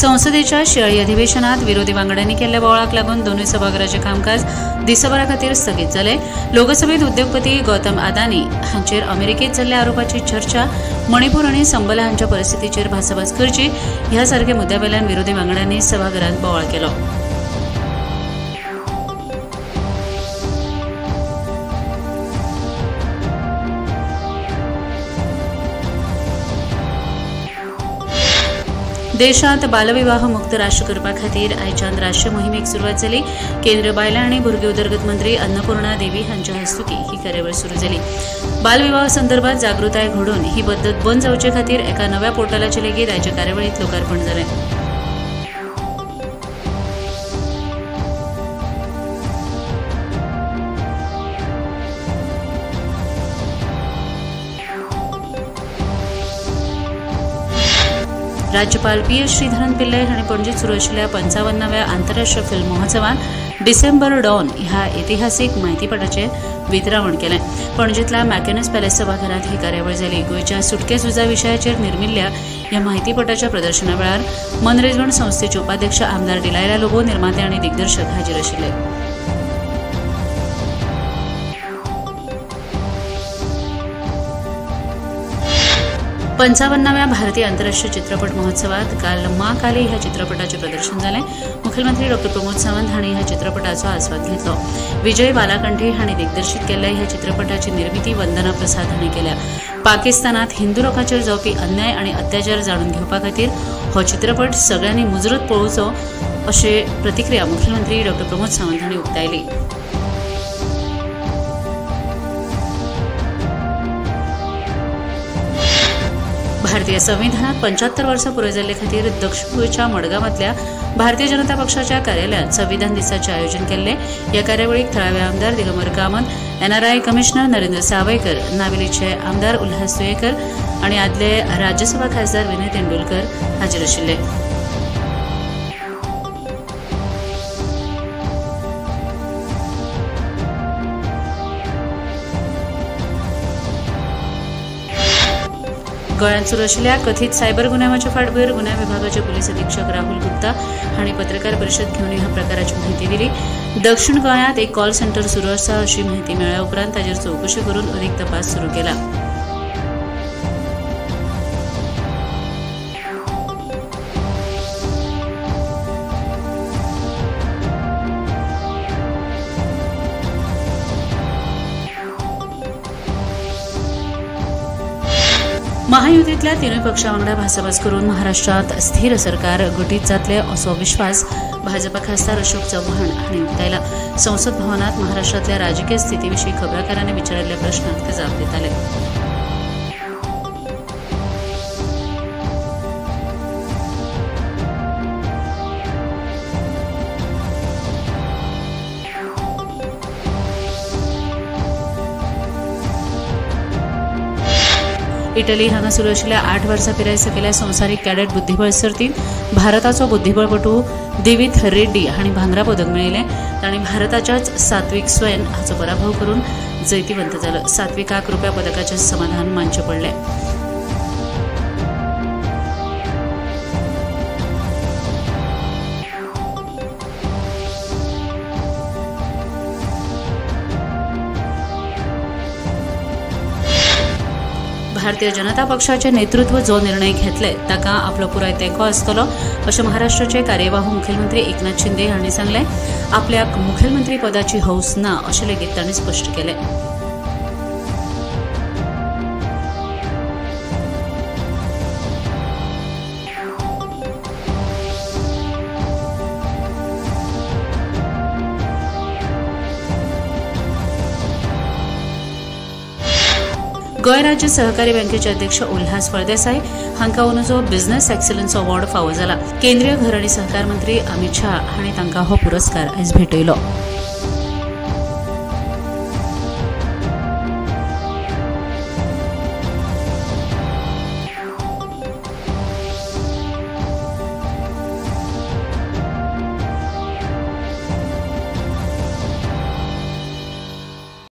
संसदेच्या शिंयाळी अधिवेशनात विरोधी वांगड्यांनी केल्ल्या बोवाळाक लागून दोनूय सभाघराचें कामकाज दिसभरा खातीर स्थगीत जालें. लोकसभेत उद्योगपती गौतम अदानी हांचेर अमेरिकेत जाल्ल्या आरोपाची चर्चा, मणिपूर आनी संबला हांच्या परिस्थितीचेर भासाभास करची ह्या सारक्या मुद्द्यावेल्यान विरोधी वांगड्यांनी सभाघरांत बोवाळ केलो. देशांत बालविवाह मुक्त राष्ट्र करपा खातीर आयच्यान राष्ट्रीय मोहिमेक सुरवात जाली. केंद्रीय बायलां आनी भुरगीं उदरगत मंत्री अन्नपूर्णा देवी हांच्या हस्तुकीं ही कार्यावळ सुरू जाली. बालविवाह संदर्भात जागृताय घडोवन ही पद्दत बंद जावचे खातीर एका नव्या पोर्टलाचें लेगीत आयच्या कार्यावळींत लोकार्पण जालें. राज्यपाल पी एस श्रीधरन पिल्लय हांणी पणजेत सुरू आशिल्ल्या 55व्या आंतरराष्ट्रीय फिल्म महोत्सवात डिसेंबर डॉन ह्या ऐतिहासीक म्हायतीपटाचें वितरावण केलें. पणजेंतल्या मॅकेनस पॅलेस सभाघरांत ही कार्यावळ जाली. गोंयच्या सुटके झुजा विशयाचेर निर्मिल्ल्या ह्या म्हायतीपटाच्या प्रदर्शना वेळार मनरिजवण संस्थेचे उपाध्यक्ष आमदार डिलायला लोबो, निर्माते आनी दिग्दर्शक हाजीर आशिल्ले. 55व्या भारतीय आंतरराष्ट्रीय चित्रपट महोत्सवात काल माँ काली ह्या चित्रपटाचें प्रदर्शन जालें. मुखेलमंत्री डॉ प्रमोद सावंत हांणी ह्या चित्रपटाचो आस्वाद घेतलो. विजय बालाकंठे हांणी दिग्दर्शीत केल्ल्या ह्या चित्रपटाची निर्मिती वंदना प्रसाद हांणी केल्या. पाकिस्तानात हिंदू लोकांचेर जावपी अन्याय आनी अत्याचार जाणून घेवपा खातीर हो चित्रपट सगळ्यांनी मुजरत पळोवचो अशी प्रतिक्रिया मुखेलमंत्री डॉ प्रमोद सावंत हांणी उक्तायली. भारतीय संविधानात 75 वर्सां पुराय जाल्ले खातीर दक्षिण गोंयच्या मडगांवांतल्या भारतीय जनता पक्षाच्या कार्यालयांत संविधान दिसाचें आयोजन केल्लें. ह्या कार्यावळीक थळावे आमदार दिगंबर कामत, एनआरआय कमिशनर नरेंद्र सावयकर, नावेलीचे आमदार उल्हास तुयेकर आनी आदले राज्यसभा खासदार विनय तेंडुलकर हाजीर आशिल्ले. गोंयांत सुरू आशिल्ल्या कथीत सायबर गुन्यांवाच्या फाटभूंयेर गुन्यांव विभागाचे पुलीस अधीक्षक राहुल गुप्ता हांणी पत्रकार परिशद घेवन ह्या प्रकाराची म्हायती दिली. दक्षिण गोंयांत एक कॉल सेंटर सुरू आसा अशी म्हायती मेळ्ळ्या उपरांत ताचेर चवकशी करून अदीक तपास सुरू केला. महायुतीतल्या तिनूय पक्षां वांगडा भासाभास करून महाराष्ट्रांत स्थिर सरकार घटीत जातलें असो विश्वास भाजपा खासदार अशोक चव्हाण हांणी उक्तायला. संसद भवनात महाराष्ट्रांतल्या राजकीय स्थिती विशीं खबराकारांनी विचारिल्ल्या प्रश्नाक ते जाप दिताले. इटली हांगा सुरू आशिल्ल्या 8 वर्सां पिराये सकयल्या संवसारीक कॅडेट बुद्धिबळ सर्तींत भारताचो बुद्धिबळपटू देवित रेड्डी हांणी भांगरा पदक मेळयलें. तांणी भारताच्याच सात्विक स्वयन हाचो पराभव करून जैतिवंत जालो. सात्विकाक रुप्या पदकाचें समाधान मानचें पडलें. भारतीय जनता पक्षाचे नेतृत्व जो निर्णय घेतले ताका आपलो पुराय तेंको आसतलो अशें महाराष्ट्राचे कार्यवाहू मुखेलमंत्री एकनाथ शिंदे हांणी सांगलें. आपल्याक मुखेलमंत्री पदाची हौस ना अशें लेगीत तांणी स्पश्ट केलें. गोंय राज्य सहकारी बँकेचे अध्यक्ष उल्हास फळदेसाय हांकां अंदूचो बिझनेस एक्सलन्स अवॉर्ड फावो जाला. केंद्रीय घर आनी सहकार मंत्री अमित शाह हांणी तांकां हो पुरस्कार आयज भेटयलो.